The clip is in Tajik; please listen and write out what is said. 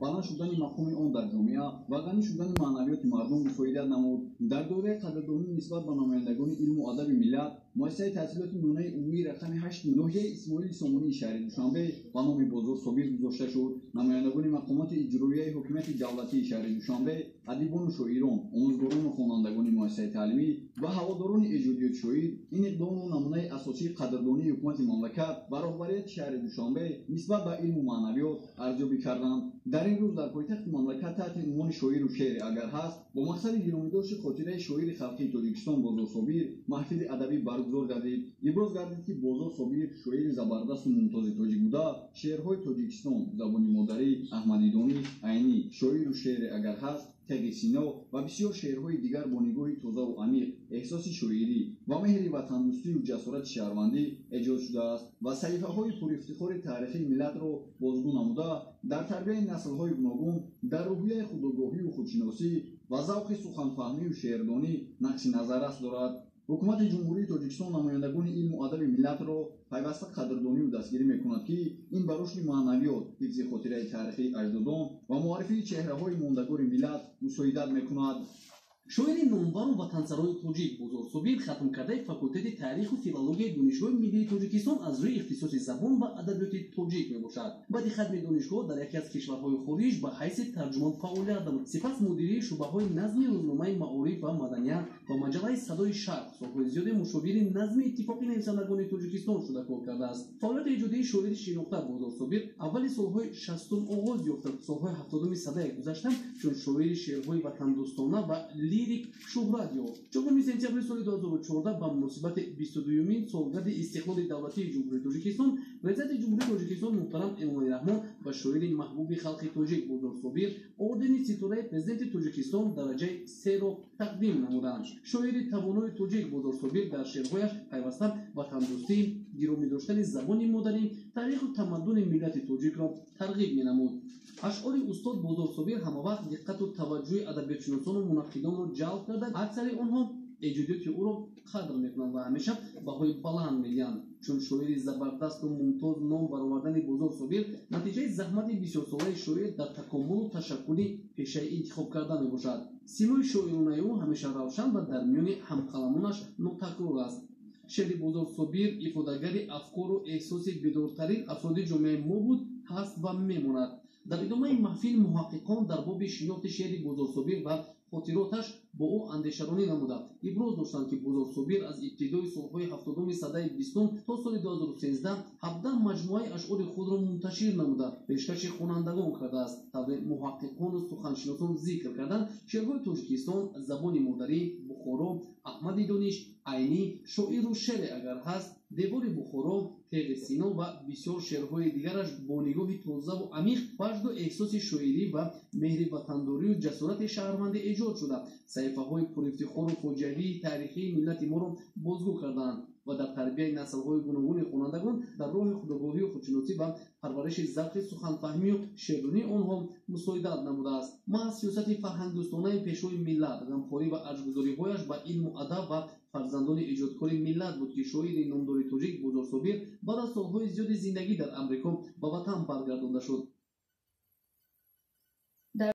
Баланд шудани мақоми он дар ҷомеа ва ғанӣ шудани маънавиёти мардум мусоидат намуд. Дар доираи қадрдонӣ нисбат ба намояндагони илму адаби миллат, муассисаи таҳсилоти миёнаи умумии рақами 8 ноҳияи Исмоили Сомонии шаҳри Душанбе ба номи Бозор Собир гузошта шуд. Намояндагони мақомоти иҷроияи ҳокимияти давлатии шаҳри Душанбе, адибону шоирон, омӯзгорону хонандагони муассисаи таълимӣ ва ҳаводорони эҷодиёти шоир ин иқдомро намунаи асосии қадрдонии ҳукумати мамлакат ва роҳбарияти шаҳри Душанбе нисбат ба илму маънавиёт арзёбӣ карданд. Дар ин рӯз дар пойтахти мамлакат таҳти унвони «Шоиру шеъре агар ҳаст» бо мақсади гиромидошти хотираи шоири халқии Тоҷикистон Бозор Собир маҳфили адабӣ баргузор гардид. Иброз гардид, ки Бозор Собир шоири забардасту мумтози тоҷик буда, шеърҳои «Тоҷикистон», «Забони модарӣ», «Аҳмади Дониш», «Айнӣ», «Шоиру шеъре агар ҳаст», «Теғи Сино» ва бисёр шеърҳои дигар бо нигоҳи тозаву амиқ, эҳсоси шоирӣ ва меҳри ватандӯстию ҷасорати шаҳрвандӣ эҷод шудааст ва саҳифаҳои пурифтихори таърихии миллатро бозгӯ намуда, дар тарбияи наслҳои гуногун, дар рӯҳияи худогоҳию худшиносӣ ва завқи суханфаҳмию шеърдонӣ нақши назаррас дорад. Ҳукумати Ҷумҳурии Тоҷикистон намояндагони илму адаби миллатро пайваста қадрдонию дастгирӣ мекунад, ки ин ба рушди маънавиёт, ҳифзи хотираи таърихии аҷдодон ва муаррифии чеҳраҳои мондагори миллат мусоидат мекунад. Шоири номбару ватансарои тоҷик Бозор Собир хатмкардаи факултети таъриху филологияи Донишгоҳи миллии Тоҷикистон аз рӯи ихтисоси забон ва адабиёти тоҷик мебошад. Баъди хатми донишгоҳ дар яке аз кишварҳои хориҷ ба ҳайси тарҷумон фаъолият намуд. Сипас мудирии шӯъбаҳои назми рӯзномаи «Маориф ва маданият» ва маҷаллаи «Садои Шарқ», солҳои зиёде мушовири назми Иттифоқи нависандагони Тоҷикистон шуда кор кардааст. Фаъолияти эҷодии шоири шинохта Бозор Собир аввали солҳои 60-ум оғоз ёфта, солҳои 70-уми садаи гузашта чун шоири шеърҳои ватандӯстона ва лирик шӯҳрат ёфт. 4 сентябри соли 2014 ба муносибати 22-юмин солгарди истиқлоли давлатии Ҷумҳурии Тоҷикистон Президенти Ҷумҳурии Тоҷикистон муҳтарам Эмомалӣ Раҳмон ба шоири маҳбуби халқи тоҷик Бозор Собир ордени Ситораи Президенти Тоҷикистон дараҷаи серо тақдим намуданд. Шоири тавонои тоҷик Бозор Собир дар шеърҳояш пайваста ватандӯстӣ, гиромӣ доштани забони модарӣ, таъриху тамаддуни миллати тоҷикро тарғиб менамуд. Ашъори устод Бозор Собир ҳамавақт диққату таваҷҷӯҳи адабиётшиносону мунаққидонро ҷалб карда, аксари онҳо эҷодиёти ӯро қадр мекунанд ва ҳамеша баҳои баланд медиҳанд. Чун шоири забардасту мумтоз ном баровардани Бозор Собир натиҷаи заҳмати бисёрсолаи шоир дар такомулу ташаккули пешаи интихобкарда мебошад. Симои шоиронаи ӯ ҳамеша равшан ва дар миёни ҳамқаламонаш нотакрор аст. Шеъри Бозор Собир ифодагари афкору эҳсоси бедортарин афроди ҷомеаи мо буд, ҳаст ва мемонад. Дар идомаи маҳфил муҳаққиқон дар боби шинохти шеъри Бозор Собир ва хотироташ бо ӯ андешаронӣ намуда, иброз доштанд, ки Бозор Собир аз ибтидои солҳои 70-уми садаи 20-ум то соли 2013 17 маҷмӯаи ашъори худро мунташир намуда, пешкаши хонандагон кардааст. Тавре муҳаққиқону суханшиносон зикр карданд, шеърҳои «Тоҷикистон», «Забони модарӣ», «Бухоро», «Аҳмади Дониш», «Айнӣ», «Шоиру шеъре агар ҳаст», «Девори Бухоро», «Теғи Сино» ва бисёр шеърҳои дигараш бо нигоҳи тозаву амиқ, ваҷду эҳсоси шоирӣ ва меҳри ватандорию ҷасорати шаҳрвандӣ эҷод шуда, саҳифаҳои пурифтихору фоҷиавии таърихии миллати моро бозгӯ кардаанд ва дар тарбияи наслҳои гуногуни хонандагон дар роҳи худогоҳию худшиносӣ ва парвариши завқи суханфаҳмию шеърдонии онҳо мусоидат намудааст. Маҳз сиёсати фарҳангдӯстонаи Пешвои миллат, ғамхорӣ ва арҷгузориҳояш ба илму адаб ва фарзандони эҷодкори миллат буд, ки шоири номдори тоҷик Бозор Собир баъд аз солҳои зиёди зиндагӣ дар Амрико ба ватан баргардонда шуд.